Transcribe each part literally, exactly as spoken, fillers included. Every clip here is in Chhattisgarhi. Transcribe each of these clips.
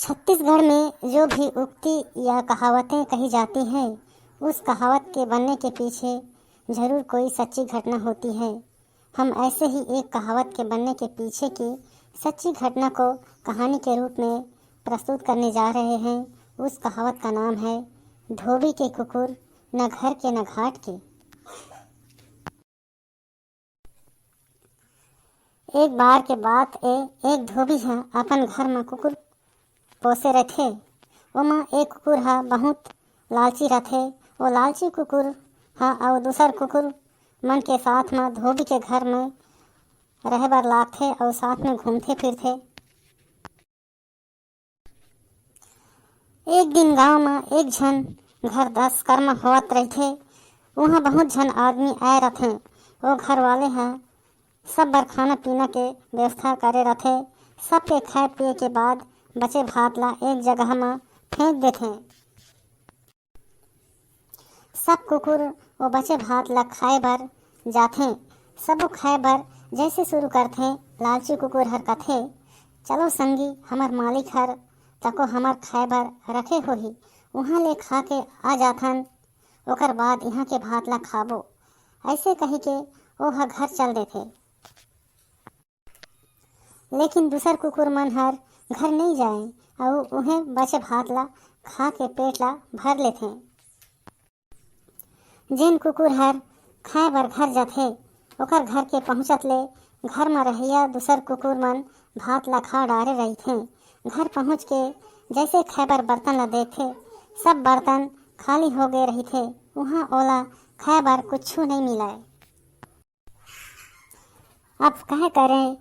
छत्तीसगढ़ में जो भी उक्ति या कहावतें कही जाती हैं, उस कहावत के बनने के पीछे जरूर कोई सच्ची घटना होती है। हम ऐसे ही एक कहावत के बनने के पीछे की सच्ची घटना को कहानी के रूप में प्रस्तुत करने जा रहे हैं। उस कहावत का नाम है धोबी के कुकुर, न घर के न घाट के। एक बार के बात ए, एक धोबी ह अपन घर म कुकुर पोसे रथे। ओमा एक कुकुर ह बहुत लालची रथे। वो लालची कुकुर ह अउ दूसर कुकुर मन के साथ म धोबी के घर म रहे बर लागथे अउ साथ म घूमथे फिरथे। एक दिन गांव म एक झन घर दस कर्म होवत रहिथे। उहां बहुत झन आदमी आए रथे। वो घर वाले ह सब बर खाना पीना के व्यवस्था करे रथे। सबके खाए पिए के बाद बचे भात ला एक जगह म फेंक देथे। सब कुकुर वो बचे भात ला खाए बर जाथे। सबो खाए बर जैसे शुरू करथे, लालची कुकुर हर कथे, "चलो संगी, हमर मालिक हर तको हमर खाए बर रखे होही, उहाँ ले खा के आ जाथन, ओकर बाद इहाँ के भात ला खाबो।" ऐसे कही के वो ह घर चल देथे। लेकिन दूसर कुकुर मन हर घर नइ जाए अउ उहें बचे भात ला खा के पेट ला भर लेथे। जेन कुकुर हर खाए बर घर जाथे, ओकर घर के पहुंचत ले घर म रहइया दूसर कुकुर मन भात ला खा डारे रहिथे। घर पहुंच के जैसे खाए बर बर्तन ला देखथे, सब बर्तन खाली हो गए रहिथे। उहाँ ओला खाए बर कुछू नइ मिलय। अब कहे करे,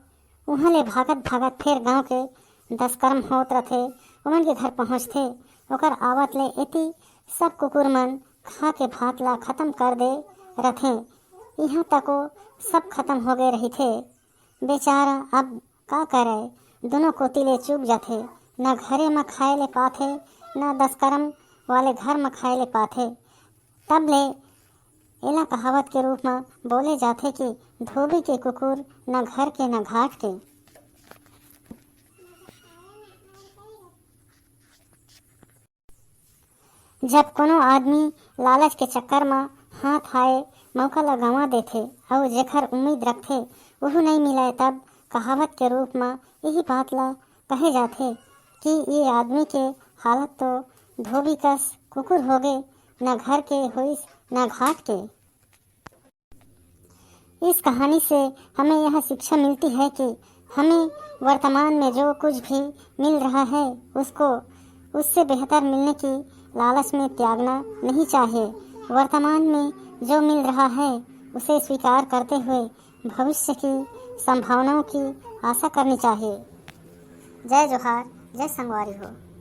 उहाँ ले भागत भागत फेर गांव के दस कर्म होत रथे, ओमन के घर पहुंचथे। ओकर आवत ले एती सब कुकुर मन खा के भात ला खत्म कर दे रथे। इहाँ तको सब खत्म हो गए रहिथे। बेचारा अब का करे, दोनों कोती ले चूक जाथे, न घरे म खाए ले पाथे, न दस कर्म वाले घर म खाए ले पाथे। तब ले एला कहावत के रूप म बोले जाथे कि धोबी के कुकुर, न घर के न घाट के। जब कोनो आदमी लालच के चक्कर म हाथ आए मौका ल गंवा देथे अउ जेखर उम्मीद रखथे, उहू नइ मिलय, तब कहावत के रूप म इही बात ल कहे जाथे कि ये आदमी के हालत तो धोबी कस कुकुर होगे, न घर के होइस न घाट के। इस कहानी से हमें यह शिक्षा मिलती है कि हमें वर्तमान में जो कुछ भी मिल रहा है, उसको उससे बेहतर मिलने की लालच में त्यागना नहीं चाहिए। वर्तमान में जो मिल रहा है, उसे स्वीकार करते हुए भविष्य की संभावनाओं की आशा करनी चाहिए। जय जोहार, जय संगवारी हो।